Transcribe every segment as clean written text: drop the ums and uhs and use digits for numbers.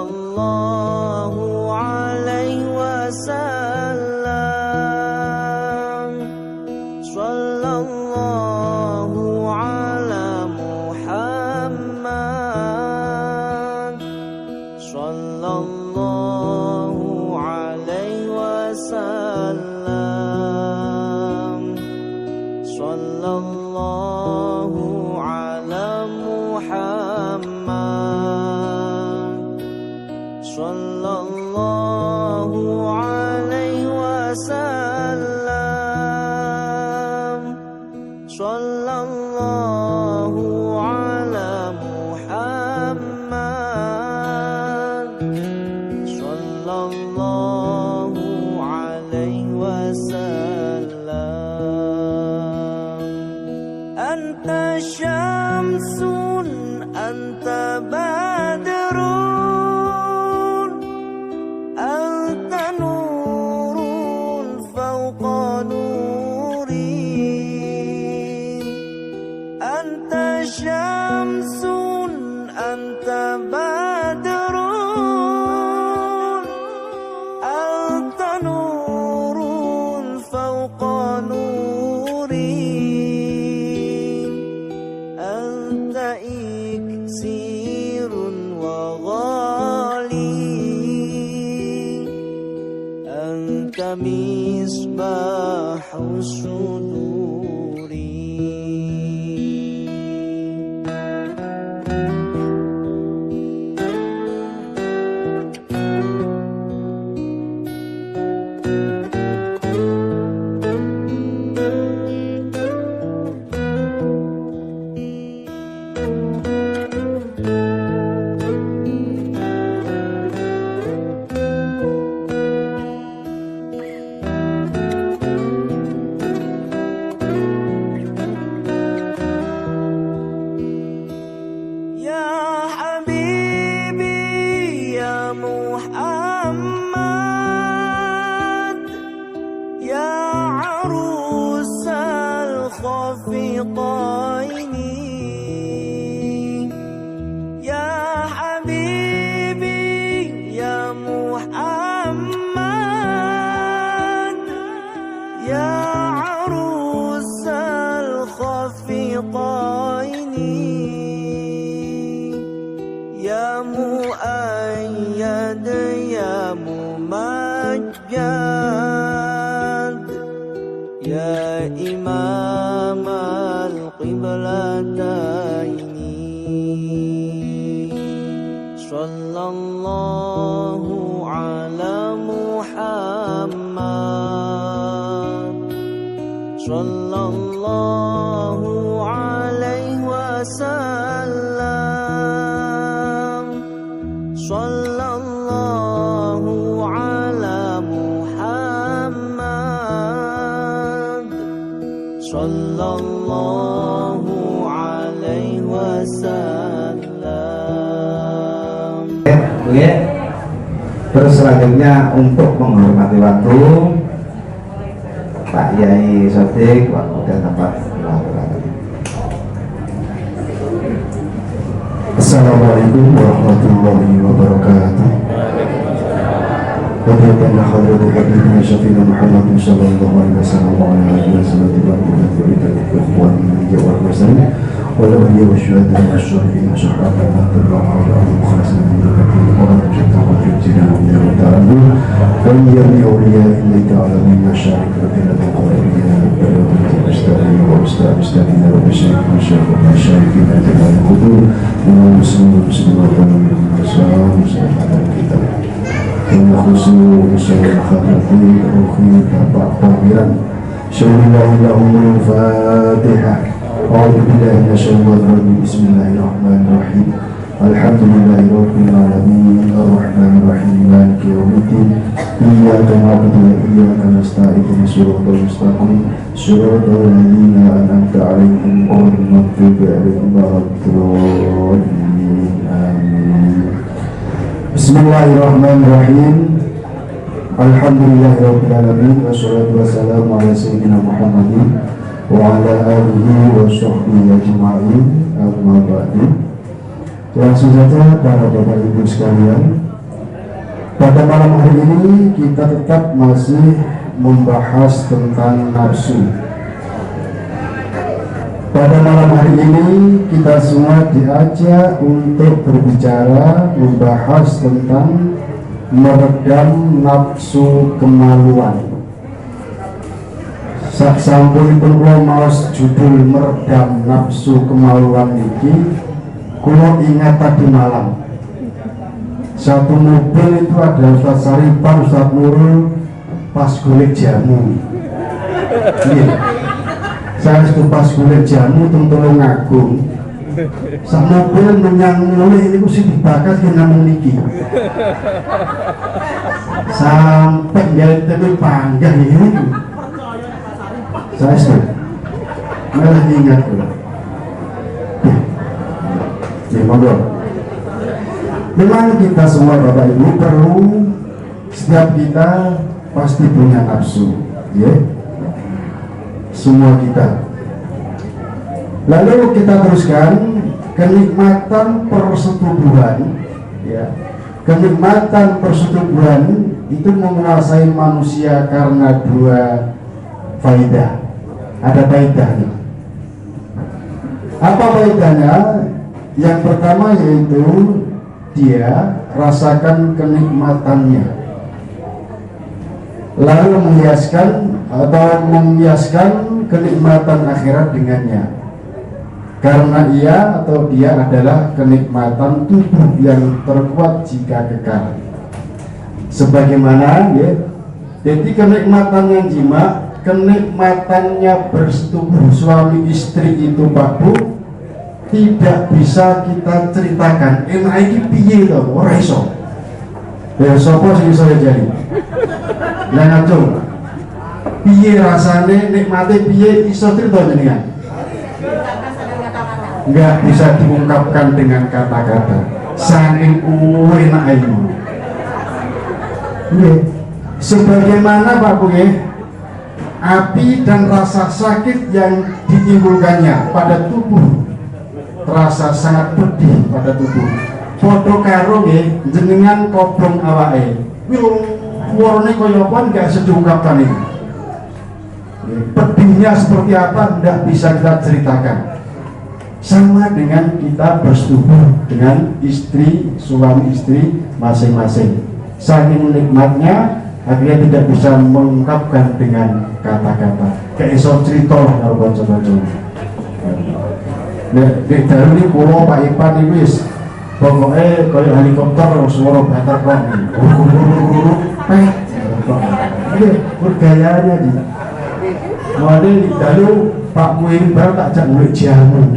Sallallahu alaihi wasallam. Sallallahu ala Muhammad. Sallallahu alaihi wasallam. Sallallahu ala Muhammad. Sallallahu alaihi wasallam. Sallallahu ala Muhammad. Sallallahu alaihi wasallam. Anta syamsun, anta badrun, anta nurun fawqa nuri. Anta syamsun, anta badrun, anta nurun fawqa nuri. Anta iksirun wa ghali, anta misbahus suduri. Ya Habibi, ya Muhammad, ya Arusal Khafiqaini. Ya Habibi, ya Muhammad, ya Arusal Khafiqaini. Ya Muayyad, ya Mumajjad, ya Imam al-Qiblataini. Sallallahu ala Muhammad. Sallallahu alaihi wasallam. Sallallahu ala Muhammad. Sallallahu alaihi wasallam. Oke. Terus selanjutnya untuk menghormati waktu, Pak Yai Sodik, waktu dan tempat dilakukan. Assalamualaikum warahmatullahi wabarakatuh. وبيتنا حضرة حبيبنا شفينا محمد صلى الله عليه وسلم وعلى آله وصحبه وإخوانه والمرسلين والأولياء والشهداء والصالحين وصحابة الرحمن المخلصين من الذين قالوا جدا وجدنا وليا أولياء الله تعالى من مشارق ربنا وقريبنا والمستقيم والمستقيم والمشارك والمشارك والمشاركين جميع القبور والمسلمين والمسلمات والمسلمين kita khusus Hadrati Ruhi Bapak Pangeran. Bismillahirrahmanirrahim. Fatihah. A'udzu billahi minasyaitonir rajim. Bismillahirrahmanirrahim. Alhamdulillahi rabbil alamin arrahmanir rahim maliki yaumiddin. Iyyaka na'budu wa iyyaka nasta'in ihdinas siratal mustaqim siratal ladzina an'amta 'alaihim ghairil maghdubi 'alaihim waladdallin. Amin. Bismillahirrahmanirrahim. Alhamdulillahirabbil alamin wassalatu wassalamu ala sayyidina Muhammadin wa ala alihi wa sahbihi ajma'in. Amma ba'du. Langsung saja para bapak ibu sekalian, Pada malam hari ini kita tetap masih membahas tentang nafsu. Pada malam hari ini kita semua diajak untuk berbicara, membahas tentang meredam nafsu kemaluan. Sak sampunipun kula maos judul meredam nafsu kemaluan niki, kula ingat tadi malam. Satu mobil itu ada Ustaz Saripan, Ustaz Nurul, pas golek jamu. Iya. Saya itu pas golek jamu teng Tulungagung. Sak mobil menyang mulih niku sing dibahas ki namung niki. Sampai dia panggah ini. Saya itu malah ingat kula. Ya, monggo. Memang kita semua, Bapak Ibu, perlu, setiap kita pasti punya nafsu, ya. Semua kita. Lalu kita teruskan kenikmatan persetubuhan, ya. Kenikmatan persetubuhan itu menguasai manusia karena dua faidah. Ada faedahnya. Apa faedahnya? Yang pertama yaitu dia rasakan kenikmatannya, lalu menghiaskan atau menghiaskan kenikmatan akhirat dengannya, karena ia atau dia adalah kenikmatan tubuh yang terkuat jika kekal. Sebagaimana ya, jadi kenikmatan yang jima, kenikmatannya bersetubuh suami istri itu, Pak, Bu, tidak bisa kita ceritakan. Enak iki piye to, ora iso ya. Sapa sing iso jadi? Lah, ngacung piye rasane, nikmate piye, iso cerita jenengan? Nggak bisa diungkapkan dengan kata-kata, saking enak ini. Nggih. Sebagaimana, Pak Bu, nggih, api dan rasa sakit yang ditimbulkannya pada tubuh terasa sangat pedih pada tubuh. Padha karo nggih jenengan kobong awake. Kuwi lorone kaya apa nggak bisa diungkapkan ini. Nggih, pedihnya seperti apa tidak bisa kita ceritakan. Sama dengan kita bersetubuh dengan istri, suami istri masing-masing. Saking nikmatnya akhirnya tidak bisa mengungkapkan dengan kata-kata. Kayak iso cerita lah karo kanca-kanca. Nek nek dalu ini kula, Pak Ipan iku wis pokoke kaya helikopter, suara banter kok. Pek. Nggih, gayanya di. Mulane dalu Pak Muin barang tak jak golek jamu.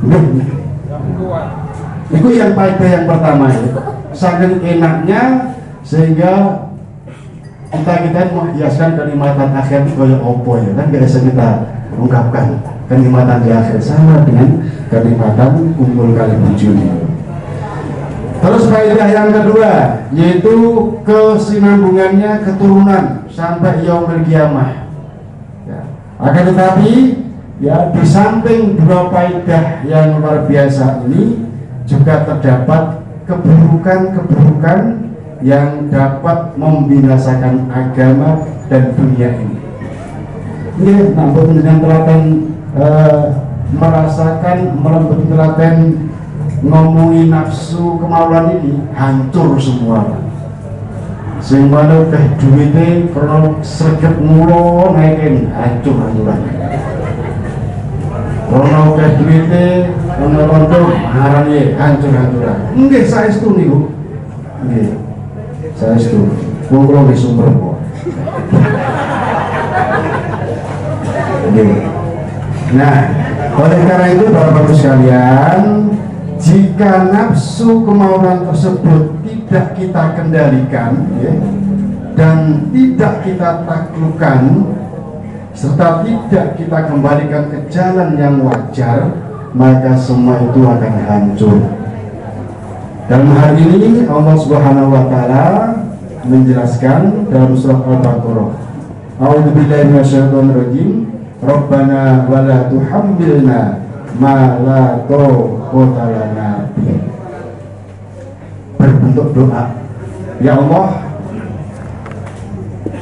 Nggih. Itu yang faedah yang pertama ya. Saking enaknya sehingga kita kita menghiaskan kenikmatan akhir itu kaya opo ya kan, gak bisa kita ungkapkan. Kenikmatan di akhir sama dengan kenikmatan kumpul kalih bojone. Terus faedah yang kedua yaitu kesinambungannya keturunan sampai yaumil kiamah ya. Akan tetapi ya, di samping dua faedah yang luar biasa ini juga terdapat keburukan-keburukan yang dapat membinasakan agama dan dunia ini. Ini nak dengan telaten merasakan melembut telaten ngomongin nafsu kemaluan ini, hancur semua. Sing mana teh duwite karena sregep mulo naikin, hancur hancuran. Karena akeh duwite, ana rondo marane, hancur-hancuran. Nggih, saestu niku. Nggih. Saestu. Wong kula nggih sumber kok. Nggih. Nah, oleh karena itu, Bapak Ibu sekalian, jika nafsu kemauan tersebut tidak kita kendalikan ya, dan tidak kita taklukkan serta tidak kita kembalikan ke jalan yang wajar, maka semua itu akan hancur. Dalam hal ini Allah Subhanahu wa taala menjelaskan dalam surat Al-Baqarah. A'udzubillahi minasyaitonir rajim. Rabbana wala tuhammilna ma la taqata lana bih. Berbentuk doa. Ya Allah,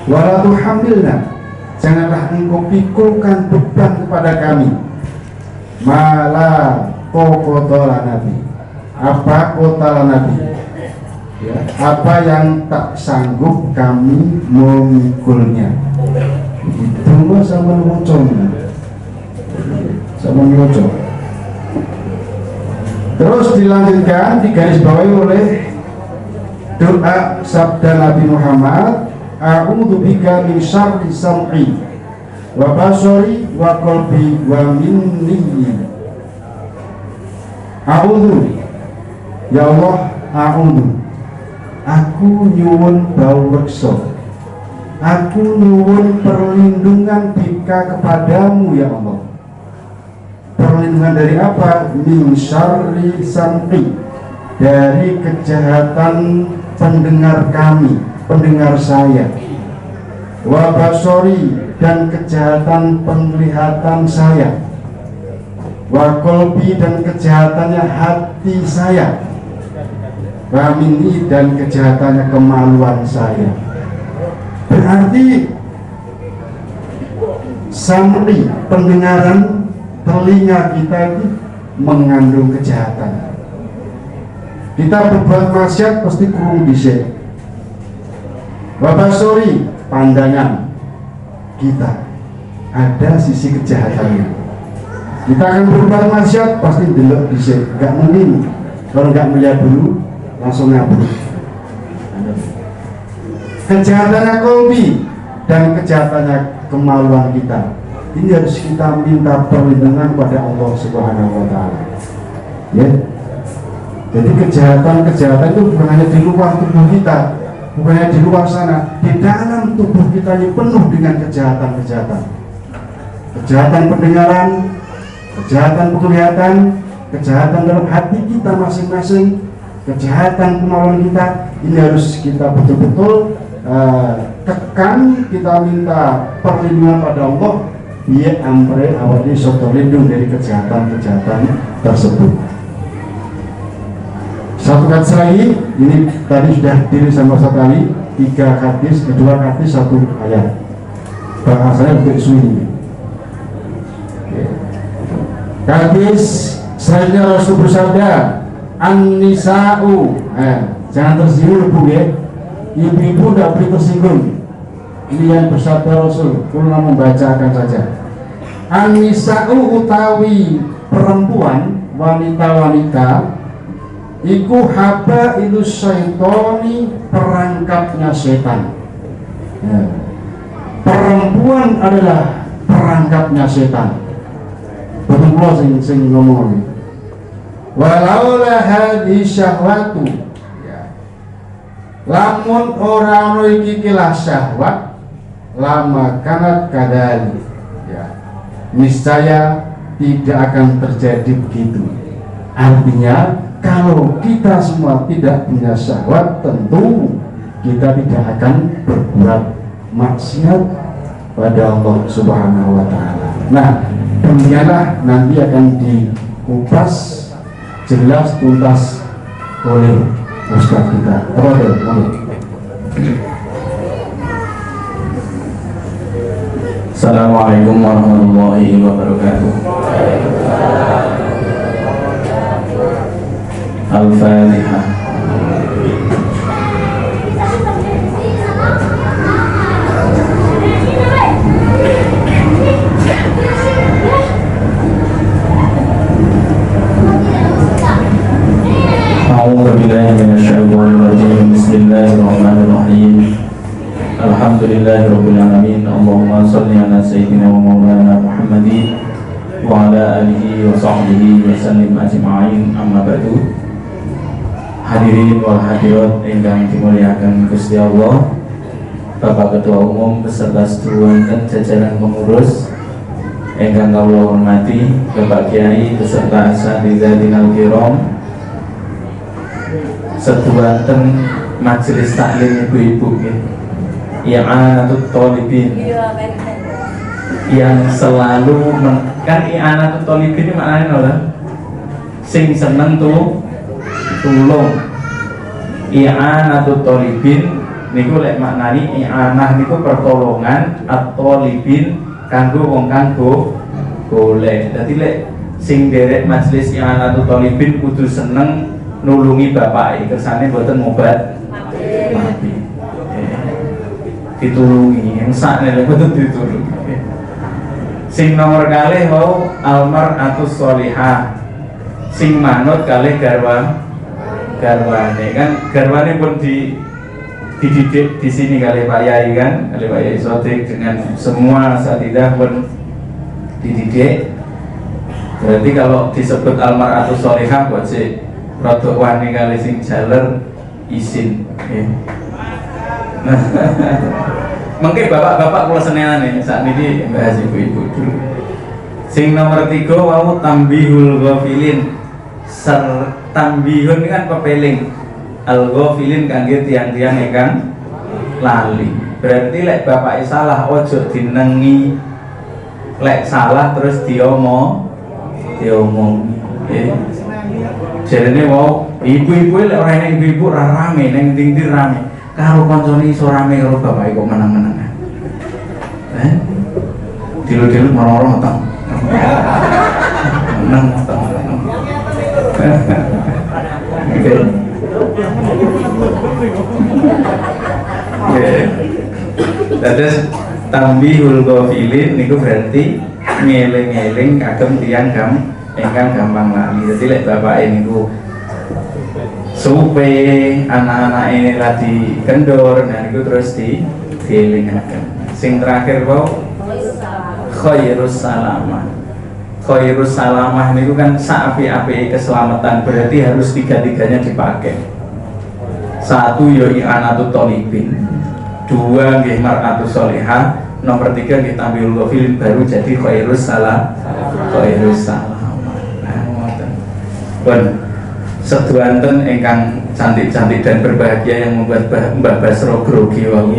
wala tuhammilna, janganlah engkau pikulkan beban kepada kami, ma la taqata lana bi, apa kota lana bi, ya, apa yang tak sanggup kami memikulnya. Itu sama maca, sama maca. Terus dilanjutkan, digarisbawahi oleh doa sabda Nabi Muhammad, a'udzu bika min syarri sam'i wa basari wa qalbi wa minni. A'udzu, ya Allah, a'udzu, aku nyuwun baureksa, aku nyuwun perlindungan bika kepadamu ya Allah. Perlindungan dari apa? Min syarri sam'i, dari kejahatan pendengar kami, pendengar saya. Wa basori, dan kejahatan penglihatan saya. Wa qalbi, dan kejahatannya hati saya. Wa minni, dan kejahatannya kemaluan saya. Berarti sam'i, pendengaran telinga kita itu mengandung kejahatan. Kita berbuat maksiat pasti krungu dhisik. Wa basori, pandangan kita ada sisi kejahatannya. Kita akan berbuat maksiat pasti delok dhisik, nggak mungkin kalau nggak melihat dulu langsung ngabur. Kejahatannya qalbi dan kejahatannya kemaluan kita. Ini harus kita minta perlindungan pada Allah Subhanahu wa taala. Ya. Jadi kejahatan-kejahatan itu bukan hanya di luar tubuh kita, bukan hanya di luar sana, di dalam tubuh kita ini penuh dengan kejahatan-kejahatan. Kejahatan pendengaran, kejahatan penglihatan, kejahatan dalam hati kita masing-masing, kejahatan kemaluan kita. Ini harus kita betul-betul kekang, kita minta perlindungan pada Allah biar amrih awake iso terlindung dari kejahatan-kejahatan tersebut. Satu hadis lagi, ini tadi sudah diri sama sekali, tiga hadis, dua hadis, satu ayat. Bahasanya untuk suwi. Hadis selanjutnya Rasul bersabda, An-nisa'u, jangan tersinggung ibu ya. Ibu-ibu tidak boleh tersinggung. Ini yang bersabda Rasul, kalau membacakan saja. An-nisa'u utawi perempuan, wanita-wanita, iku habailus syaitoni, perangkapnya setan. Ya. Perempuan adalah perangkapnya setan. Betul kula sing ngomong ini. Walaula hadhi syahwatu, ya. Lamun ora ono iki kilah syahwat, lama kanat kadali, ya. Niscaya tidak akan terjadi begitu. Artinya kalau kita semua tidak punya syahwat, tentu kita tidak akan berbuat maksiat pada Allah Subhanahu wa taala. Nah, demikianlah nanti akan dikupas jelas tuntas oleh Ustaz kita. Oke, monggo. Assalamualaikum warahmatullahi wabarakatuh. Al-Fatihah. A'udzu billahi minasyaitonir rajim. Bismillahirrahmanirrahim. Alhamdulillahirabbil alamin. Allahumma shalli ala sayyidina wa maulana Muhammadin wa ala alihi wa sahbihi wa sallim ajma'in. Amma ba'du. Hadirin wal hadirat ingkang dimuliakan Gusti Allah, Bapak Ketua Umum beserta seduwonten jajaran pengurus ingkang kawula hormati, Bapak Kiai beserta asatidzah kiram, seduwonten majelis taklim ibu-ibu nggih, I'anatut Thalibin yang selalu kan I'anatut Thalibin ini maknanya apa? Sing seneng tuh tulung. I'anatut thalibin niku lek maknani i'anah niku pertolongan at-thalibin kanggo wong kang golek. Dadi lek sing derek majelis i'anatut thalibin kudu seneng nulungi bapake, kersane mboten ngobat mati. Ditulungi, yang sakne lek mboten ditulungi. Sing nomor kalih wau almar'atus sholihah. Sing manut kalih garwane kan, garwane pun dididik di sini kali Pak Yai kan, kali Pak Yai Sodik dengan semua asatidah pun dididik. Berarti kalau disebut almar'atus sholihah kok sik rada wani kali sing jaler isin. Nggih. Mungkin bapak-bapak kula senenane saat ini bahas ibu-ibu dulu. Sing nomor 3 wau tambihul ghafilin. Ser tambihun ini kan pepeling. Al ghafilin kangge tiang-tiang ingkang lali. Berarti lek bapak salah ojo dinengi. Lek salah terus diomong. Nggih. Jarene wau ibu-ibu lek ora enek ibu-ibu ora rame ning ndi-ndi rame. Karo koncone iso rame, karo bapake kok menang-menangan. Eh? Dilu-dilu moro-moro meteng. Menang meteng. Oke. Oke. Dados tambihul ghafilin niku berarti ngeling-eling kagem tiyang ingkang gampang lali. Dadi lek bapake niku supe, anak-anak ini lagi kendor, nah niku terus dielingaken. Sing terakhir wau khairus salamah. Khairus salamah niku kan sak apik-apike keselamatan, berarti harus tiga-tiganya dipakai. Satu yo i'anatut thalibin, dua nggih mar'atus sholihah, nomor 3 nggih tambihul ghafilin, baru jadi khairus salah, khairus salamah. Nah, ngoten. Pun seduanten ingkang cantik-cantik dan berbahagia yang membuat Mbah Basro grogi wau.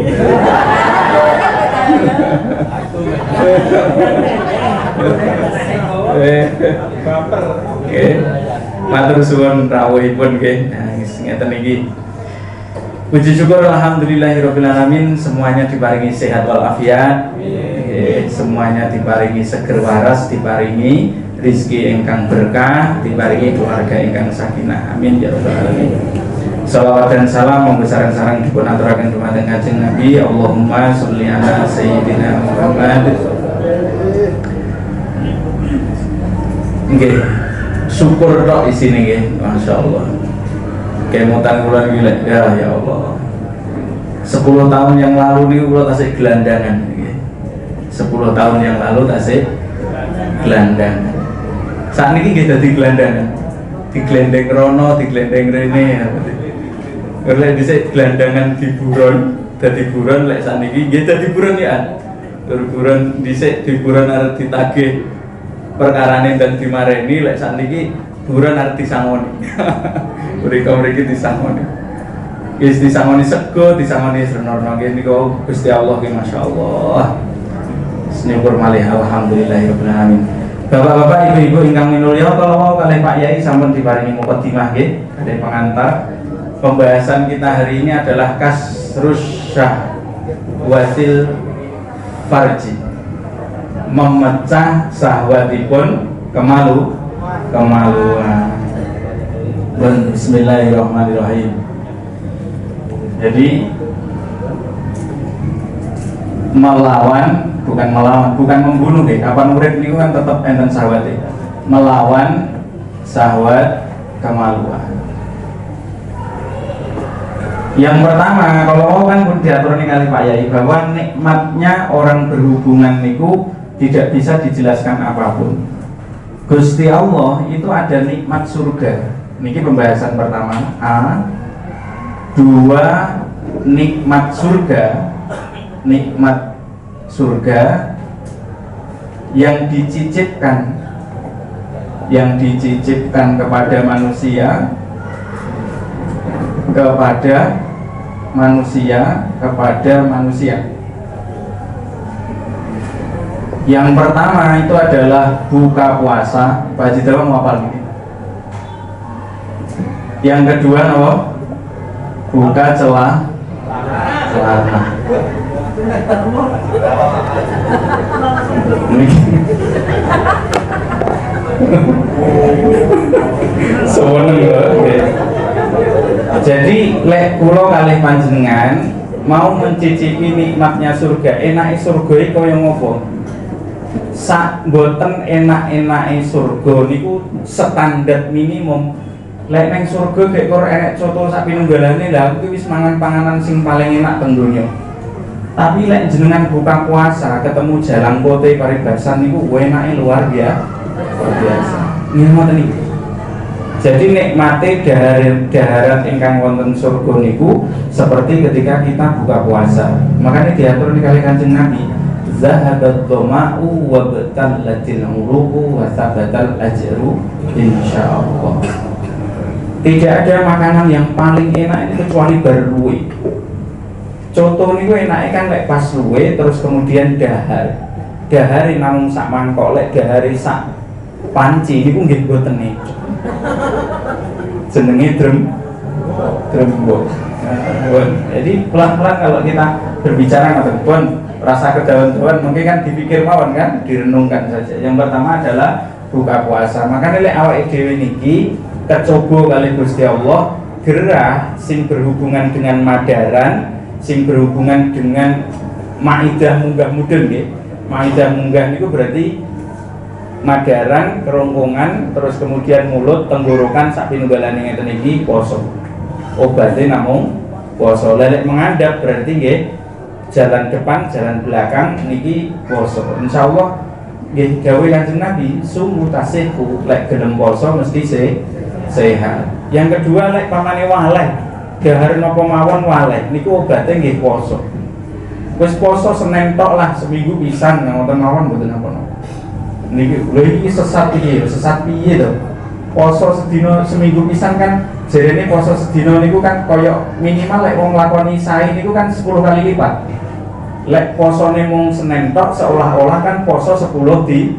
Baper. Oke. Matur suwun rawuhipun nggih. Nah, ngeten iki. Puji syukur alhamdulillahirabbil alamin, semuanya diparingi sehat walafiat. Nggih, semuanya diparingi seger waras, diparingi rizki ingkang berkah, diparingi keluarga ingkang sakinah. Amin ya rabbal alamin. Salawat dan salam monggo sareng-sareng dipun aturaken dumateng Kanjeng Nabi. Allahumma sholli ala sayyidina Muhammad. Nggih. Syukur tok isine nggih, masyaallah. Kemutan kula niki lek ya Allah. 10 tahun yang lalu niku kula tasik gelandangan nggih. 10 tahun yang lalu tasik gelandangan. Saat ini nggih dadi gelandangan. Diglendeng rono, diglendeng rene ya. Lek dhisik gelandangan di buron, dadi buron, lek sakniki nggih dadi buron ya. Buron dhisik di buron arep ditagih perkarane dan dimareni, lek sakniki buron arep disangoni. Mriko-mriki disangoni. Wis disangoni sego, disangoni srenono nggih niku Gusti Allah ki masyaallah. Syukur malih alhamdulillahirabbil alamin. Bapak-bapak, ibu-ibu ingkang minulya, kalau mau kalih Pak Yai sampun diparingi mukadimah nggih, kalih pengantar. Pembahasan kita hari ini adalah kasrus syahwatil farji, memecah syahwatipun kemaluan. Bismillahirrahmanirrahim. Jadi melawan, bukan melawan, bukan membunuh deh. Kapan urip niku kan tetep enten syahwate. Melawan syahwat kemaluan. Yang pertama, kalau mau kan pun diatur nih kali Pak Yai bahwa nikmatnya orang berhubungan niku tidak bisa dijelaskan apapun. Gusti Allah itu ada nikmat surga. Niki pembahasan pertama. A. Dua, nikmat surga. Nikmat surga yang dicicipkan, yang dicicipkan kepada manusia, kepada manusia, kepada manusia. Yang pertama itu adalah buka puasa. Pak Haji Dewa mau apa lagi? Yang kedua, apa? Buka celana. Seneng lho. Jadi lek kula kalih panjenengan mau mencicipi nikmatnya surga, enake surga iki kaya ngopo? Sak boten enak-enake surga niku standar minimum. Lek neng surga gek kor enek coto sak pinunggalane, lah aku wis mangan panganan sing paling enak teng donya. Tapi lek jenengan buka puasa ketemu jalangkote paribasan niku enake luar biasa. Luar biasa. Nggih ngoten niku. Jadi nikmate daharan ingkang wonten surga niku seperti ketika kita buka puasa. Makanya diatur nih kalih Kanjeng Nabi, zahabat dhama'u wa btallatil uruqu wa thabatal ajru insyaallah. Tidak ada makanan yang paling enak ini kecuali bar luwe. Contoh niku enake kan lek pas luwe terus kemudian dahar. Dahare namung sak mangkok, lek dahare sak panci niku nggih mboten nih. Jenenge drembok. Nah, jadi pelan-pelan kalau kita berbicara ngoten pun rasa kedawan-dawan mungkin kan dipikir mawon kan, direnungkan saja. Yang pertama adalah buka puasa. Makanya lek awake dhewe niki kecoba kalih Gusti Allah gerah sing berhubungan dengan madaran, sing berhubungan dengan maidah munggah mudun nggih. Maidah munggah niku berarti madaran, kerongkongan, terus kemudian mulut, tenggorokan sak pinunggalane ngeten iki poso. Obatnya namung poso. Lek menghadap berarti nggih jalan depan, jalan belakang niki poso. Insyaallah nggih dawuh Kanjeng Nabi, sumu tasihhu, lek gelem poso mesti sehat. Yang kedua lek pamane waleh, dahar napa mawon waleh niku obate nggih poso. Wis poso Senin tok lah, seminggu pisan ngoten mawon mboten napa-napa. Niki lho iki sesat piye? Sesat piye to? Poso sedina seminggu pisan kan jarene poso sedina niku kan koyok minimal lek wong lakoni sae niku kan 10 kali lipat. Lek posone mung Senin tok seolah-olah kan poso 10 di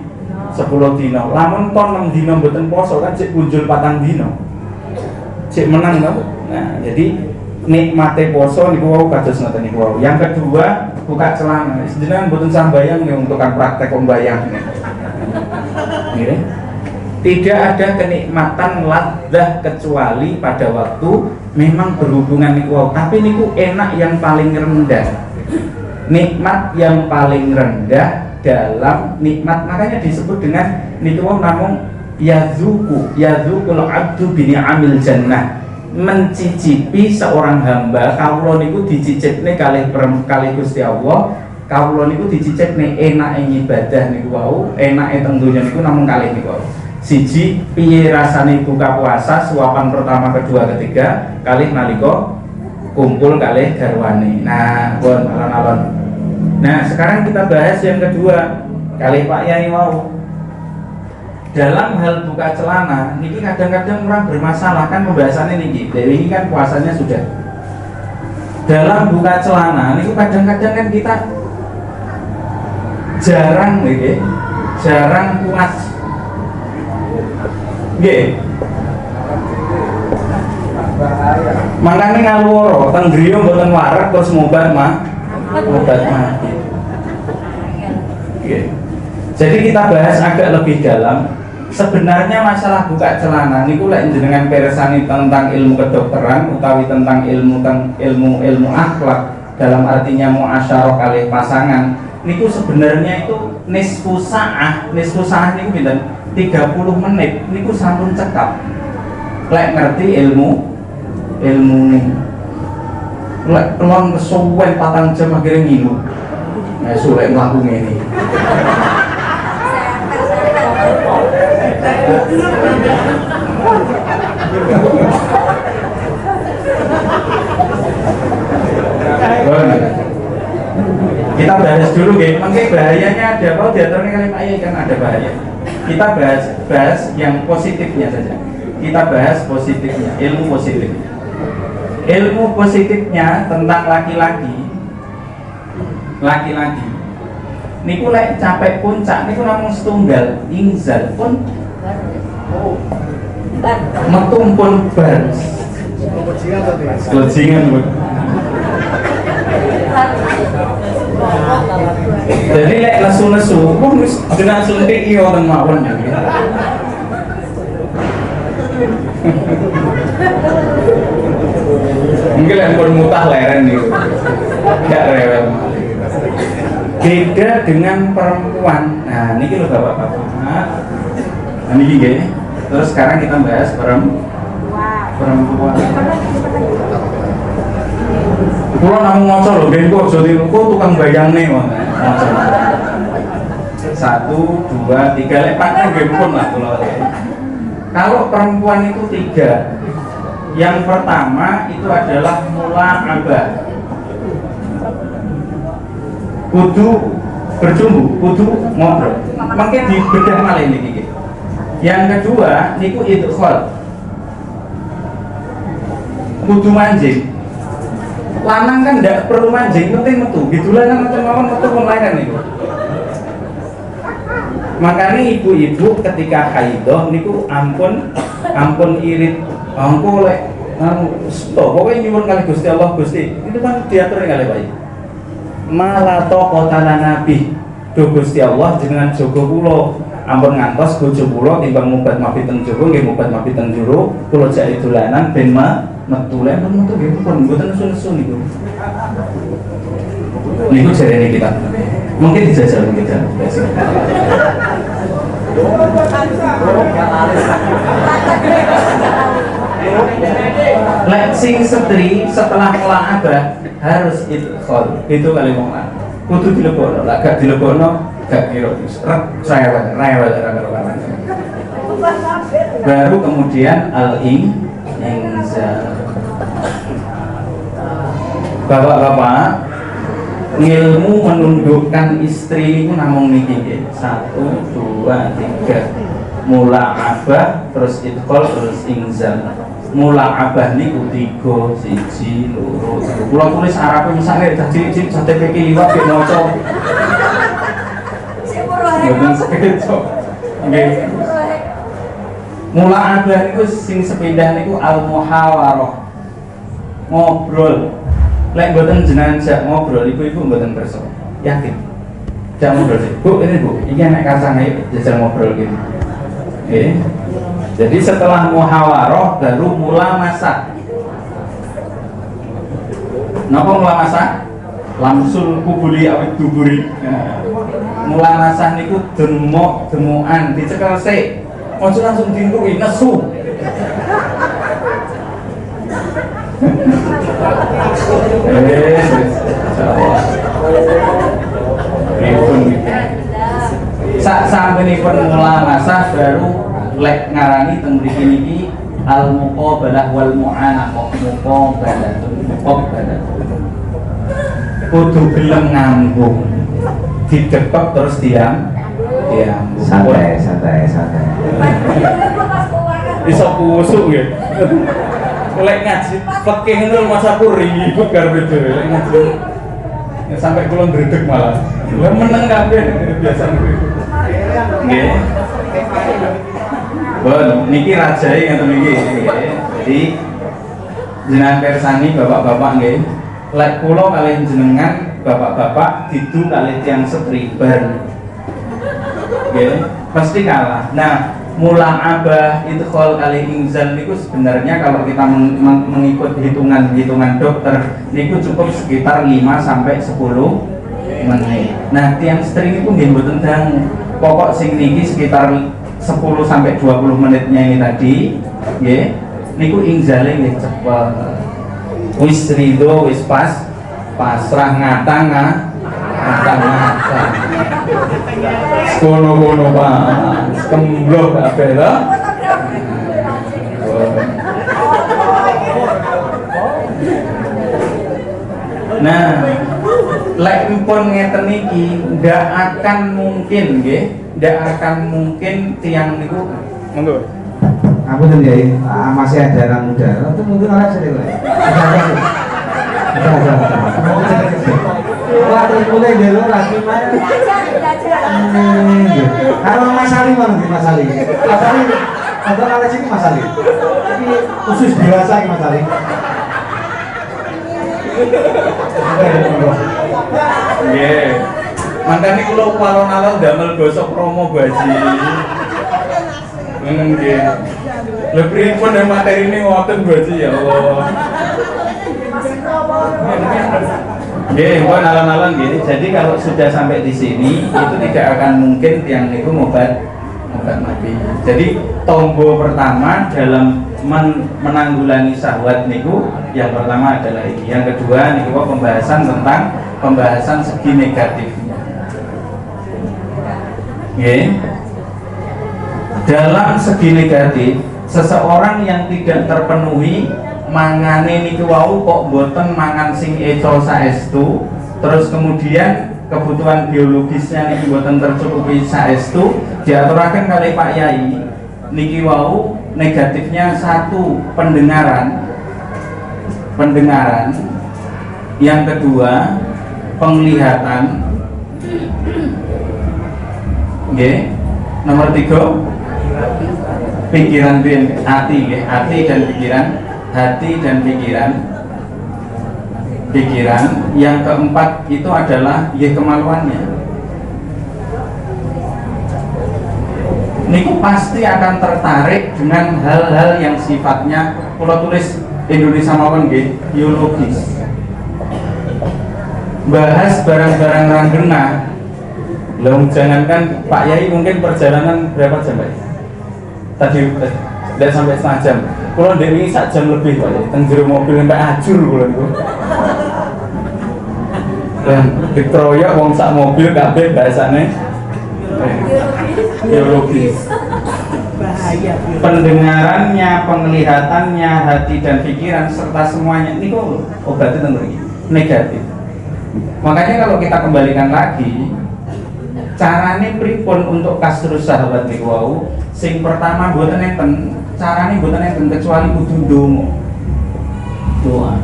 10 dino. Lamun ton 6 dino mboten poso kan cek punjul 4 dino. Cek menang to. Nah, jadi nikmate poso niku wau kados ngoten niku wau. Yang kedua, buka celana. Jenengan mboten sambayang nih untuk kan praktek pembayang. Nggih. Tidak ada kenikmatan ladzah kecuali pada waktu memang berhubungan niku wau. Tapi niku enak yang paling rendah. Nikmat yang paling rendah dalam nikmat, makanya disebut dengan niku wau namung yazuku, yazukul abdu bini'amil jannah, mencicipi seorang hamba kawula niku dicicipne kalih kalih Gusti Allah. Kawula niku dicicipne enake ngibadah niku wau, enake teng donya niku namung kalih niku wau. Siji, piye rasane buka puasa suapan pertama, kedua, ketiga, kalih nalika kumpul kalih garwane. Nah, pun alon-alon. Nah, sekarang kita bahas yang kedua kalih Pak Yai wau. Dalam hal buka celana, niki kadang-kadang orang bermasalah kan pembahasannya niki. Dewi ini kan puasanya sudah. Dalam buka celana, niku kadang-kadang kan kita jarang nggih, jarang puas. Nggih. Makanya ngaluwara teng griya mboten wareg terus ngobat mah, ngobat mati. Nggih. Jadi kita bahas agak lebih dalam. Sebenarnya masalah buka celana niku lek jenengan persani tentang ilmu kedokteran utawi tentang ilmu tentang ilmu ilmu akhlak dalam artinya muasyarah kalih pasangan niku sebenarnya itu nisfu sa'ah, nisfu sa'ah niku pinten? 30 menit niku sampun cekap. Lek ngerti ilmu ilmu nih. Lek kelon kesuwen 4 jam akhirnya ngilu. Nah, suwe mlaku ngene. Kita bahas dulu nggih, mungkin bahayanya ada apa diaturnya kali Pak Yai kan ada bahaya. Kita bahas bahas yang positifnya saja. Kita bahas positifnya, ilmu positif. Ilmu positifnya tentang laki-laki. Laki-laki niku lek capek puncak niku namung setunggal inzal pun metu pun bar. Lejingan, Bu. Jadi lek nesu-nesu, wong wis jenengan suntik iki wonten mawon ya. Mungkin lek pun mutah leren niku. Gak rewel. Beda dengan perempuan. Nah, niki lho bapak-bapak. Nah, niki nggih. Terus sekarang kita bahas perempuan. Kulo namung maca lho, nggih kok aja niru kok tukang bayangne wong. Maca. 1 2 3 lek paten nggih pun lah kula. Kalau perempuan itu 3. Yang pertama itu adalah mula'abah. Kudu bercumbu, kudu ngobrol. Mungkin dibedah malih niki nggih. Yang kedua niku idkhol. Kudu manjing. Lanang kan ndak perlu manjing, penting metu. Didolanan macam mawon metu wong lain niku. Makanya ibu-ibu ketika haidhah niku ampun irit. Angko lek anu stop, pokoke nyuwun kali Gusti Allah, Gusti. Itu kan diatur kali Pak. Malato kota nabi. Duh Gusti Allah jenengan jaga kula. Ampun ngantos bojo kula timbang mubat mabit teng jaba nggih mubat mabit teng jero, kula jake dolanan ben metu lek pun metu nggih pun mboten nesu-nesu niku. Niku jarene kita. Mungkin dijajal mungkin jalan. Lek sing setri setelah mula'abah harus idkhol. Itu kali wong lanang. Kudu dilebokno, lek gak dilebokno gak kira rek rewel, rewel ora karo-karuan. Baru kemudian al-inzal. Bapak-bapak, ngilmu menundukkan istri niku namung niki nggih. 1 2 3. Mula'abah terus idkhol terus inzal. Mula'abah niku 3 1 2 3. Kula tulis Arabe mesake cah cilik-cilik cah TPK liwat ge maca. Mboten sekeco. Nggih. Mula'abah niku sing sepindah niku al-muhawarah. Ngobrol. Lek mboten jenengan jak ngobrol, ibu-ibu mboten kersa. Yakin. Jak ngobrol sih. Bu, ini Bu, iki enek kacang ayo jajal ngobrol gitu. Oke. Jadi setelah muhawarah baru mula masak. Napa mula masak? Lamsul kubuli awit duburi. Nah, mula masak niku demok demokan dicekel sik. Aja langsung diengkuwi nesu. Sak sampenipun mula masak baru lek ngarani teng mriki niki al muqabalah wal mu'anaqah, muqabalatun muqabalatun. Kudu gelem ngambung. Didekek terus diam. Diam. Santai, santai, santai. Iso kusuk nggih. Lek ngaji fikih ngono masaku ribut karepe dhewe lek ngaji. Ya, sampai kula ndredeg malah. Lah meneng kabeh biasa niku. Nggih. Bon, niki rajae ngeten niki. Jadi jenengan persani bapak-bapak nggih. Lek kula kalih jenengan bapak-bapak didu kalih tiyang setri bareng. Nggih, pasti kalah. Nah, mula'abah idkhol kali inzal niku sebenarnya kalau kita mengikut hitungan-hitungan dokter niku cukup sekitar 5 sampai 10 menit. Nah, tiang string niku nggih mboten dangu. Pokok sing niki sekitar 10 sampai 20 menitnya ini tadi, nggih. Niku inzale nggih cepet. Wis ridho, wis pas, pasrah ngatang ngatang. Kono-kono Pak, kembloh kabeh lho. Nah, lek pun ngeten niki ndak akan mungkin nggih, ndak akan mungkin tiang niku monggo. Aku tuh ya, masih ada anak muda. Itu mungkin orang sering lah. Ada. Wah, terus mulai dari lagi mana? Kalau Mas Ali mana sih Mas Ali? Mas Ali. Atau kalau sini, Mas Ali. Ini khusus dewasa ini, Mas Ali. Oke, monggo. Nggih. Makanya kula alon-alon damel basa kromo, Bu Haji. Nggih. Lha pripun nek materine ngoten, Bu Haji, ya Allah. Nggih, pun alon-alon nggih. Jadi kalau sudah sampai di sini itu tidak akan mungkin yang itu ngobat ngobat mati. Jadi tombo pertama dalam menanggulangi syahwat niku yang pertama adalah ini. Yang kedua niku pembahasan tentang pembahasan segi negatifnya. Nggih. Dalam segi negatif, seseorang yang tidak terpenuhi mangane niku wau kok boten mangan sing eco saestu, terus kemudian kebutuhan biologisnya niki boten tercukupi saestu, diaturaken kalih Pak Yai niki wau negatifnya satu, pendengaran, pendengaran, yang kedua penglihatan, nggih, nomor 3 pikiran, hati nggih, hati dan pikiran, hati dan pikiran, pikiran. Yang keempat itu adalah nggih kemaluannya. Niku pasti akan tertarik dengan hal-hal yang sifatnya, kalau tulis Indonesia mawon nggih, biologis, bahas barang-barang ranggena. Loh, jangankan Pak Yai, mungkin perjalanan berapa jam, Pak? Tadi tidak sampai setengah jam. Kalau ndek wingi sak jam lebih, Pak Yai. Teng jero mobil sampai ajur kula niku. Dan dikeroyok wong sak mobil kabeh bahasane biologis. Bahaya. Pendengarannya, penglihatannya, hati dan pikiran serta semuanya. Ini kok obatnya tentang ini negatif. Makanya kalau kita kembalikan lagi, carane pripun untuk kasrus syahwat niku wau? Sing pertama mboten enten, carane mboten enten kecuali kudu ndonga. Doa.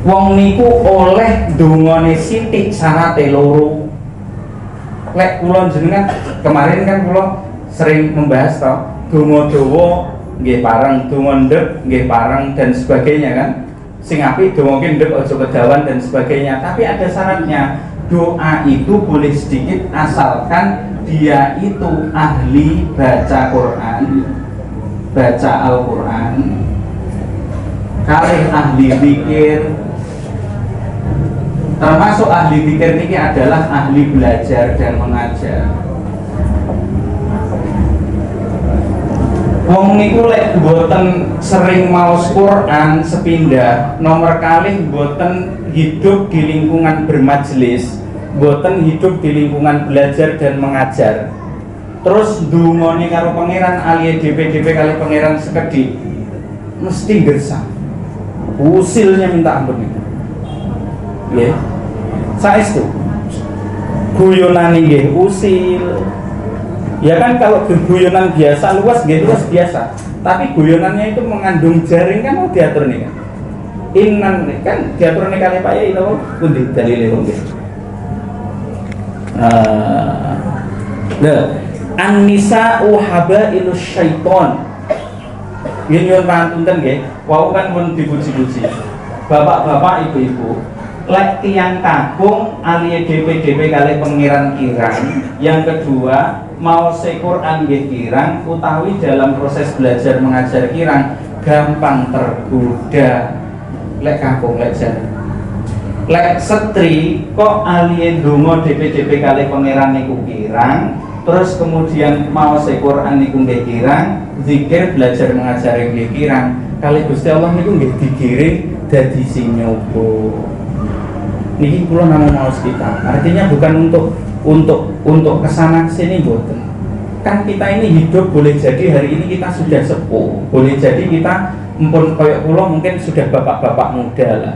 Wong niku oleh dongane sithik syarate loro. Lek kula jenengan kemarin kan kula sering membahas toh, donga dawa nggih pareng, donga ndek nggih pareng dan sebagainya kan. Sing apik donga ki ndek, aja kedawan dan sebagainya. Tapi ada syaratnya. Doa itu boleh sedikit asalkan dia itu ahli baca Quran, baca Al-Quran, kalih ahli zikir. Termasuk ahli zikir ini adalah ahli belajar dan mengajar. Wong niku lek boten sering maos Quran sepindah, nomor kalih boten hidup di lingkungan bermajelis, boten hidup di lingkungan belajar dan mengajar. Terus ndungone karo Pangeran alias DP-DP kalih Pangeran sekedhik, mesti gersang. Usilnya minta ampun itu. Nggih. Saestu. Guyonane nggih usil. Ya kan kalau guyonan biasa luas nggih luas biasa. Tapi guyonannya itu mengandung jaring kan mau diatur nih kan. Inan kan diatur nih kalih Pak Yai napa pundi dalile kok nggih. Nah, an-nisa'u habailus syaiton. Nggih nyuwun pangapunten nggih, wau kan pun dipuji-puji. Bapak-bapak, ibu-ibu, lek tiyang kakung aliye DP-DP kalih Pangeran kirang, yang kedua mau Quran nggih kirang utawi dalam proses belajar mengajar kirang, gampang tergoda lek kakung, lek jan. Lek setri kok aliye ndonga DP-DP kalih Pangeran niku kirang, terus kemudian mau Quran niku nggih kirang, zikir belajar mengajar nggih kirang, kalih Gusti Allah niku nggih digiring dadi sing nyoba. Niki kula namung maos kitab, artinya bukan untuk kesana kesini, boten. Kan kita ini hidup boleh jadi hari ini kita sudah sepuh, boleh jadi kita pun koyok kula mungkin sudah bapak-bapak muda lah,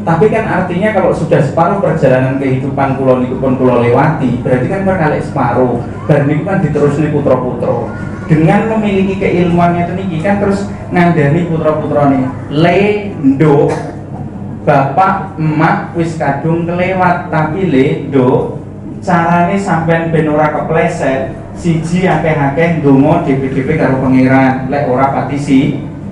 tapi kan artinya kalau sudah separuh perjalanan kehidupan kula niku pun kula lewati, berarti kan berkali separuh bar niku kan diterusni putra-putra. Dengan memiliki keilmuannya itu niki kan terus ngandani putra-putrane, "Le, nduk, bapak emak wis kadung kelewat, tapi le, nduk, Carane sampean ben ora kepleset, siji akeh-akeh ndonga dhewe-dhewe karo Pangeran, lek ora pati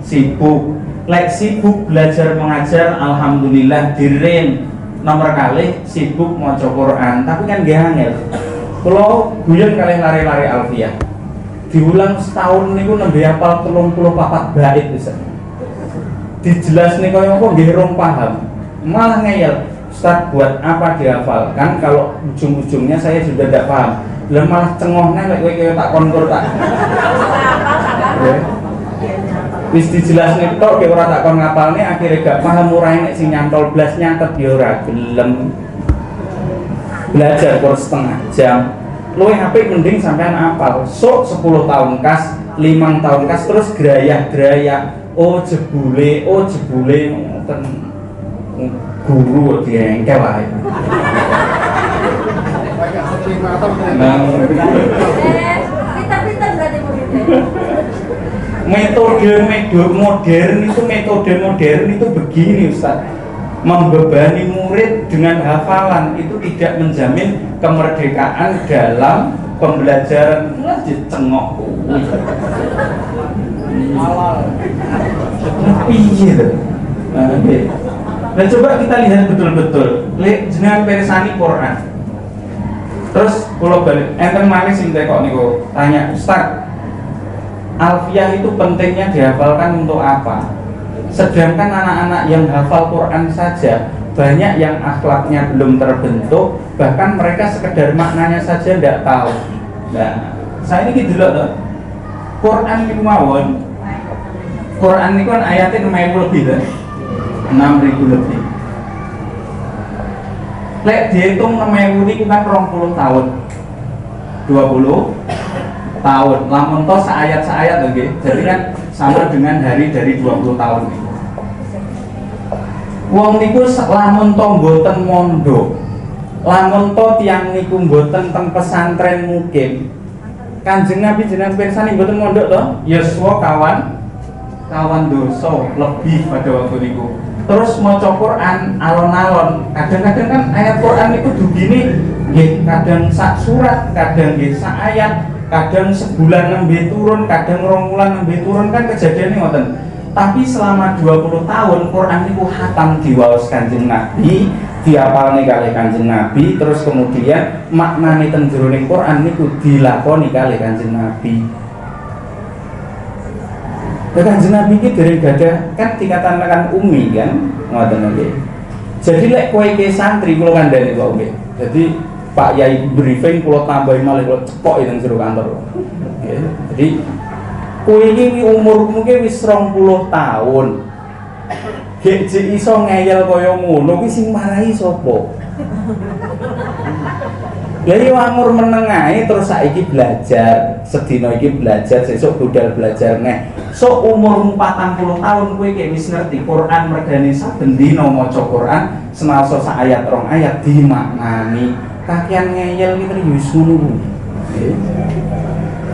sibuk. Lek sibuk belajar mengajar, alhamdulillah direm. Nomor kalih sibuk maca Quran, tapi kan nggih angel. Kula guyon kalih lare-lare Alfiyah. Diulang setahun niku nembe hafal 34 bait bisa. Dijelasne kaya apa nggih rong paham. Malah ngeyel. Ustaz, buat apa dihafalkan kalau ujung-ujungnya saya sudah tidak paham. Lah malah cengohne lek kowe kaya tak konkur tak. Ya. Wis dijelasne tok ge ora tak kon ngapalne, akhirnya gak paham, ora enek sing nyantol blas, nyatet ya ora gelem. Belajar kur setengah jam. Luwih apik mending sampean apal. Sok 10 tahun kas, 5 tahun kas terus grayah-grayah. Oh jebule ngoten. Guru diengkel ae. Nah, Pinter-pinter berarti muridnya. Metode modern itu begini, Ustaz. Membebani murid dengan hafalan itu tidak menjamin kemerdekaan dalam pembelajaran. Lah cengok kuwi. Piye to? Nah, oke. Nah, coba kita lihat betul-betul. Lek jenengan persani Quran. Terus kula balik enten malih sing tekok niku, tanya, "Ustaz, Alfiyah itu pentingnya dihafalkan untuk apa? Sedangkan anak-anak yang hafal Quran saja banyak yang akhlaknya belum terbentuk, bahkan mereka sekedar maknanya saja tidak tahu." Nah, saya ini gitu loh. Quran niku mawon. Quran niku kan ayatnya 6.000 lebih kan? 6.000 lebih. Lek dihitung 6.000 niku kan 20 tahun. 20 tahun. Lamun to seayat-seayat lho nggih. Jadi kan sama dengan hari dari 20 tahun niku. Wong niku lamun to mboten mondok. Lamun to tiyang niku mboten teng pesantren mukim. Kanjeng Nabi jenengan pirsani mboten mondok to? Yuswa kawan kawan dosa lebih pada waktu niku. Terus maca Quran alon-alon. Kadang-kadang kan ayat Quran niku dugine nggih kadang sak surat, kadang nggih sak ayat, kadang sebulan nembe turun, kadang 2 wulan nembe turun, kan kejadiannya ngoten. Tapi selama 20 tahun Quran niku khatam diwaos Kanjeng Nabi, diapalne kalih Kanjeng Nabi, terus kemudian maknane teng jroning Quran niku dilakoni kalih Kanjeng Nabi. Ya, Kanjeng Nabi iki dereng gadah kan dikatakan umi kan, ngoten nggih. Jadi lek kowe ke santri, kula kandhani kok nggih. Jadi Pak Yai briefing kula tambahi malih, kula cepok teng jero kantor. Nggih. Jadi kowe iki umurmu ki wis 20 tahun. Gek jek iso ngeyel kaya ngono kuwi sing marahi sapa? Lah iya, amur meneng ae, terus saiki belajar, sedina iki belajar, sesuk budal belajar neh. So umurmu 40 tahun kowe kayak wis ngerti Quran, mergane saben dina maca Quran, senaosa sak ayat rong ayat dimaknani. Kakean ngeyel iki ya wis ngono kuwi. Nggih.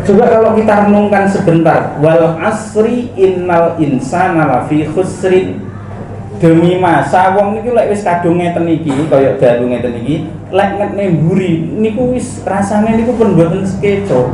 Coba kalau kita renungkan sebentar, wal asri innal insana lafi khusrin, demi masa. Wong niku lek wis kadung ngeten iki, kaya dalu ngeten iki, lek ngetne mburi niku wis rasane niku pun mboten sekeco.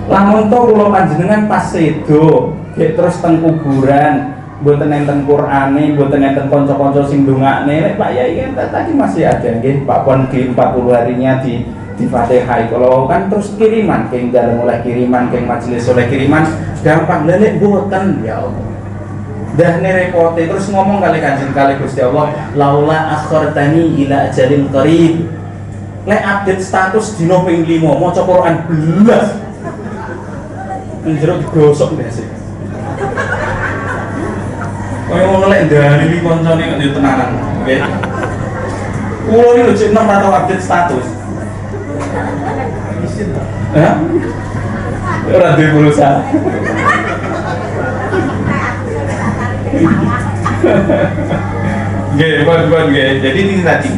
Lamun to kula panjenengan pas sedo gek terus teng kuburan mboten enten Qur'ane, mboten enten kanca-kanca sing ndongakne. Lek Pak Yai kan tadi masih ada nggih, Pak Pon di 40 harinya di Fatihah. Kalau kan terus kiriman keng dalem oleh kiriman, keng majelis oleh kiriman, gampang. Lha lek mboten, ya Allah. Dah repote terus ngomong kalih Kanjeng, kalih Gusti Allah, laula akhartani ila ajalin qarib. Lek update status dino ping 5 maca Quran blas. Njero digosok ndase. Kaya ngono lek ndalili koncone kok yo tenanan. Oke. Kulo iki lho cek enom ra tau update status. Hah? Ora duwe pulsa. Nggih, pun pun nggih. Jadi ini tadi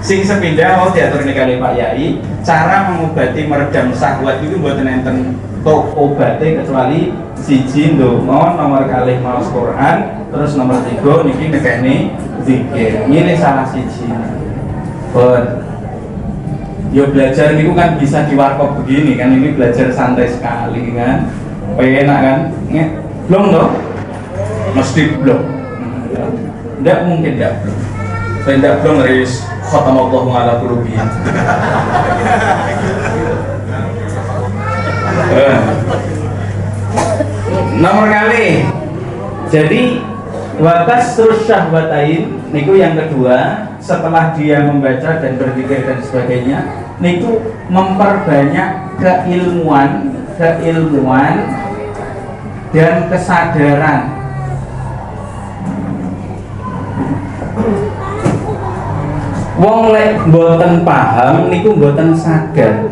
sing sepindah mau diatur kalih Pak Yai, cara mengobati meredam syahwat itu mboten enten tok obate kecuali siji ndonga, nomor kalih maos Quran, terus nomor 3 niki ngekene zikir. Milih salah siji. Pun. Ya belajar niku kan bisa di warkop begini kan, ini belajar santai sekali kan. Enak kan? Belum toh? Mesti belum. Nggak mungkin nggak belum. Saya nggak belum ris khatamallahu ala qulubihim. Nomor kali. Jadi watas terus syahwatain niku yang kedua, setelah dia membaca dan berpikir dan sebagainya, niku memperbanyak keilmuan, keilmuan dan kesadaran. Wong lek mboten paham niku mboten sadar.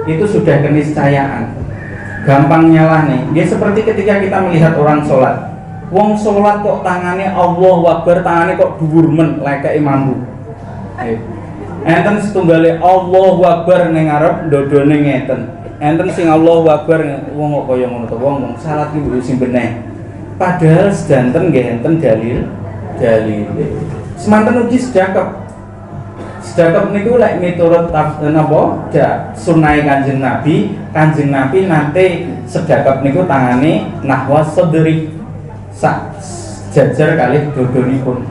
Itu sudah keniscayaan. Gampang nyalah nih. Dia seperti ketika kita melihat orang sholat. Wong sholat kok tangannya Allahu Akbar, tangannya kok dhuwur men lekeke mambu. Enten setunggale Allahu Akbar ning ngarep dodone ngeten. Enten sing Allahu Akbar wong kok kaya ngono to, wong wong salat ki mbok sing beneh. Padahal sedanten nggih enten dalil dalil. Semanten ugi sedakep. Sedakep niku lek miturut napa sunnahe Kanjeng Nabi, Kanjeng Nabi nate sedakep niku tangane nahwa sadri, sak jajar kalih dodonipun.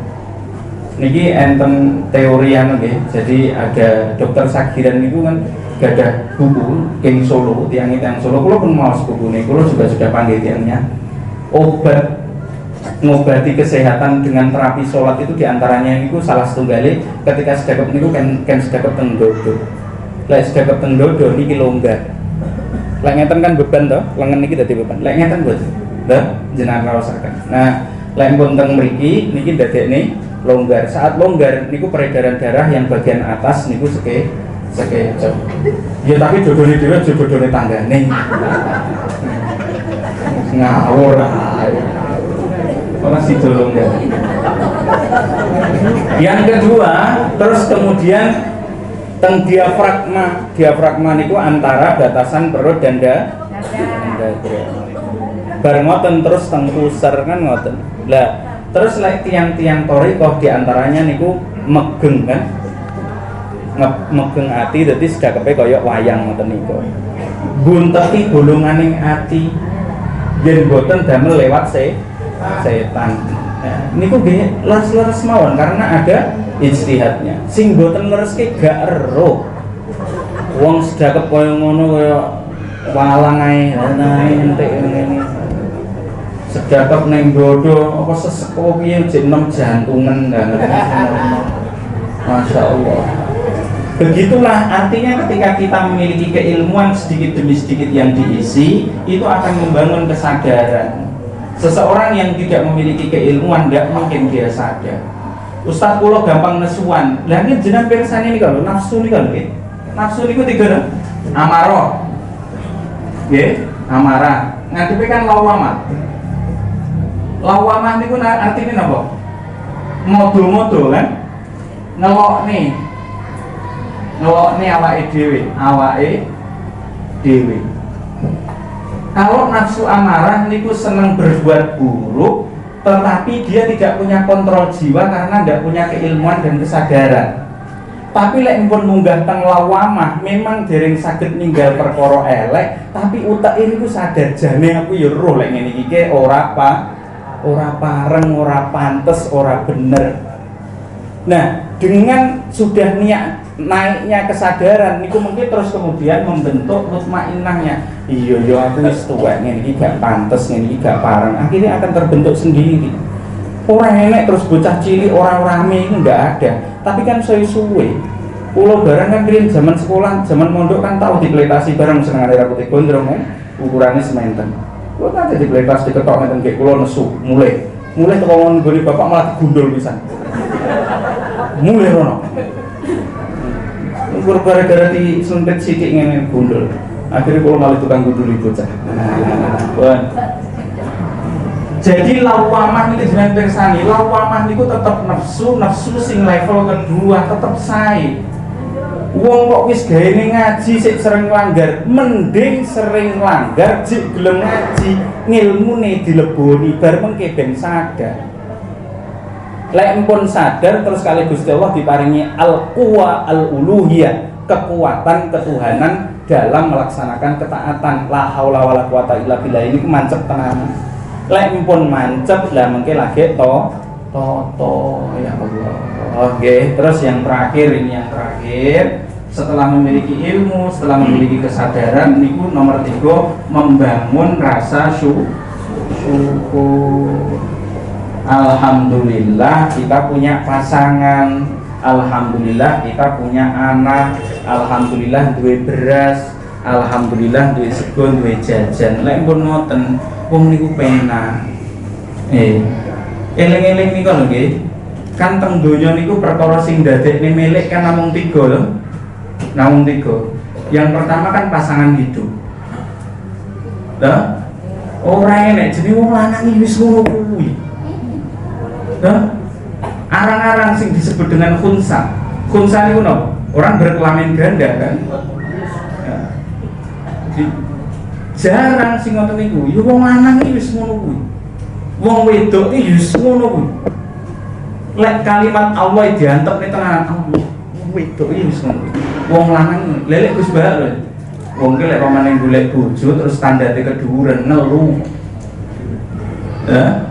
Niki enten teori anu nggih. Jadi ada dokter Sagiran niku kan gadah buku king Solo, tiyang Solo kula pun maos bukune, kula juga sudah panggil tiyangnya. Obat ngobati kesehatan dengan terapi sholat itu diantaranya niku salah setunggale ketika sedekap niku kan sedekap teng dodo. Lek sedekap teng dodo niki longgar. Lek ngeten kan beban toh, lengan niki dadi beban. Lek ngeten mboten. Lha jenengan raosaken. Nah, lek pun teng mriki niki dadekne longgar. Saat longgar niku peredaran darah yang bagian atas niku sekeco. Ya tapi dodone dhewe aja dodone tanggane. Ngawur ae. Ora sida longgar. Yang kedua, terus kemudian teng diafragma. Diafragma niku antara batasan perut dan dada. Bar ngoten terus teng pusar kan ngoten. Lah, terus lek tiang-tiang thoriqoh diantaranya niku megeng kan. Megeng ati dadi sedakepe kaya wayang ngoten niku. Bunteti bolonganing ati yen boten damel lewat setan. Nah, niku nggih leres-leres mawon karena ada ijtihadnya. Sing boten lereske gak ero. Wong sedakep kaya ngono kaya walang ae, nae entek ngene. Sedakep ning dodo apa sesek apa piye jek enom jantungan Masya Allah. Begitulah artinya ketika kita memiliki keilmuan sedikit demi sedikit yang diisi, itu akan membangun kesadaran. Seseorang yang tidak memiliki keilmuan tidak mungkin dia sadar. Ustaz kula gampang nesuan. Lah niki jenengan pirsani niku lho, nafsu niku lho nggih. Nafsu niku tiga lho. Amarah. Nggih, amarah. Ngadepe kan lawamah. Lawamah niku artine napa? Modo-modo kan? Ngelokne. Ngelokne awake dhewe, awake dhewe. Kalau nafsu amarah niku seneng berbuat buruk, tetapi dia tidak punya kontrol jiwa karena tidak punya keilmuan dan kesadaran. Tapi lek pun munggah teng lawamah, memang dereng saged ninggal perkara elek, tapi utek niku sadar jane aku ya roh lek ngene iki ora apa, ora pareng, ora pantes, ora bener. Nah, dengan sudah niat naiknya kesadaran niku mungkin terus kemudian membentuk mutmainnahnya. Iya ya aku wis tuwek ngene iki gak pantes, ngene iki gak pareng. Akhirnya akan terbentuk sendiri. Ora enek terus bocah cilik ora rame itu ndak ada. Tapi kan suwe-suwe. Kula bareng kan riyen zaman sekolah, zaman mondok kan tau dipletasi bareng senengane rambut gondrong kan, ukurane sementen. Kula nate dipletas diketok ngeten nggih kula nesu, mulai. Mulai teko nggone bapak malah digundul pisan. Mulai rono. Gara-gara disuntet sithik ngene gundul. Akhirnya kula malah tukang gunduli bocah. Wah. Jadi lawamah niku jenengan pirsani, lawamah niku tetep nafsu, nafsu sing level kedua tetep sae. Wong kok wis gaene ngaji sik sering langgar, mending sering langgar jik gelem ngaji, ngilmune dileboni bar mengke ben sadar. Lek pun sadar terus kali Gusti Allah diparingi al-quwa al-uluhiyah, Kekuatan ketuhanan dalam melaksanakan ketaatan. La haula wala quwata illa billah ini mancep tenan. Lek pun mancep lah mengke lagi to toto, ya Allah. Oke, terus yang terakhir, ini yang terakhir, setelah memiliki ilmu, setelah memiliki kesadaran, niku nomor 3, membangun rasa syukur. Alhamdulillah kita punya pasangan, alhamdulillah kita punya anak, alhamdulillah duwe beras, alhamdulillah duwe sego, duwe jajan. Lek pun ngoten, wong niku penak. Eling-eling niku lho nggih. Kan teng donya niku perkara sing dadekne milik kan namung 3 lho. Namung 3. Yang pertama kan pasangan hidup. Lah, ora enek jenenge wong lanang iki wis ngono kuwi. Lah, arang-arang sing disebut dengan khunsa. Khunsa niku napa? Orang berkelamin ganda kan. Ya. Jadi, jarang sing ngoten niku. Ya wong lanang iki wis ngono kuwi. Wong wedok iki wis ngono kuwi. Lek kalimat Allah diantep ning tengah Allah, wong wedok iki wis ngono kuwi. Wong lanang lelek Gus Bahak lho. Wong ki lek pamane golek bojo terus standarte keduwuren, ngelu. Ya.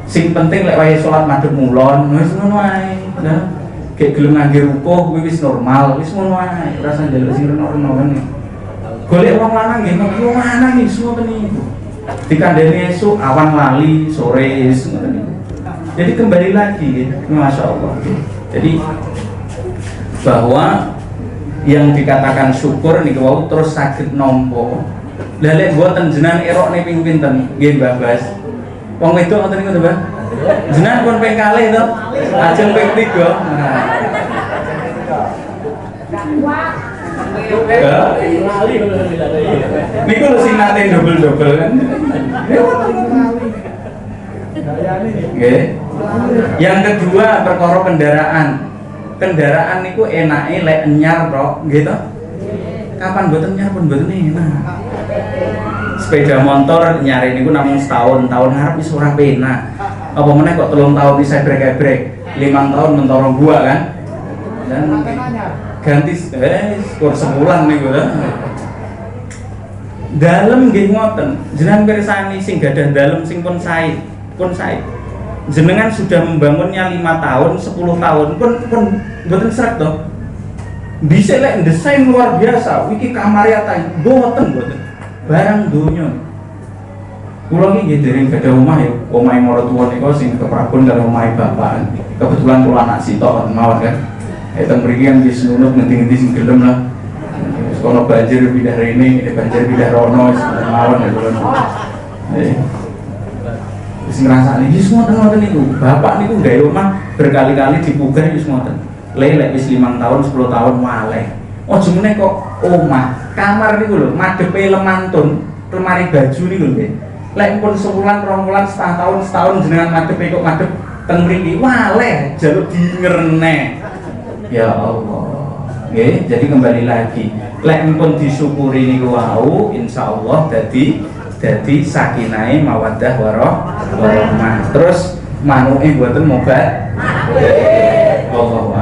Sing penting lek wayahe salat madhep ngulon, wis ngono ae. Ya. Gek gelem ngangge rukuh kuwi wis normal, wis ngono ae, ora usah njaluk sing reno-reno kan. Golek wong lanang nggih ngoten, wong lanang iki ngoten niku. Dikandani esuk, awan lali, sore wis ngoten niku. Jadi kembali lagi, Masya Allah. Jadi bahwa yang dikatakan syukur niku wau terus saged nampa. Lah lek mboten, jenengan erokne ping pinten? Nggih, Mbah Bas. Wong wedok ngoten niku to, Mbah? Jenengan pun ping kalih to? Ajeng ping 3. Nah. Ya. Niku lho sing nate dobel-dobel kan. Nggih. Yang kedua perkara kendaraan. Kendaraan niku enake lek enyar tok, nggih to? Kapan mboten nyar pun mboten enak. Sepeda motor nyari niku namung setahun, tahun ngarep wis ora penak. Apa meneh kok 3 tahun bisa brek-brek, 5 tahun mentoro gua kan. Dan ganti skor sebulan niku to. Dalem nggih ngoten. Jenengan pirsani sing gadah dalem sing pun sae, pun sae. Jenengan sudah membangunnya 5 tahun, 10 tahun pun pun mboten srek toh. Dhisik lek desain luar biasa, iki kamar ya mboten mboten. Barang donya. Kula iki nggih dereng gadah omah ya, omahe maratuwa nika sing keprabon karo omahe bapak. Kebetulan kula anak sitok mawon kan. Teng mriki kan wis nunut ngendi-ngendi sing gelem lah. Wis kono banjir pindah rene, ini banjir pindah rono, wis mawon ya kula. Wis ngrasakne wis ngoten ngoten niku. Bapak niku gawe omah berkali-kali dipugar wis ngoten. Lek wis 5 tahun, 10 tahun waleh. Aja meneh kok omah, kamar niku lho, madhepe lemantun, lemari baju niku lho nggih. Lek pun sebulan, 2 wulan, setengah tahun, setahun jenengan madhepe kok madhep teng mriki, waleh jaluk diingerne. Ya Allah. Nggih, jadi kembali lagi. Lek pun disyukuri niku wau, insyaallah dadi dadi sakinahe mawaddah warahmah. Terus manuke mboten mobat. Wallahu.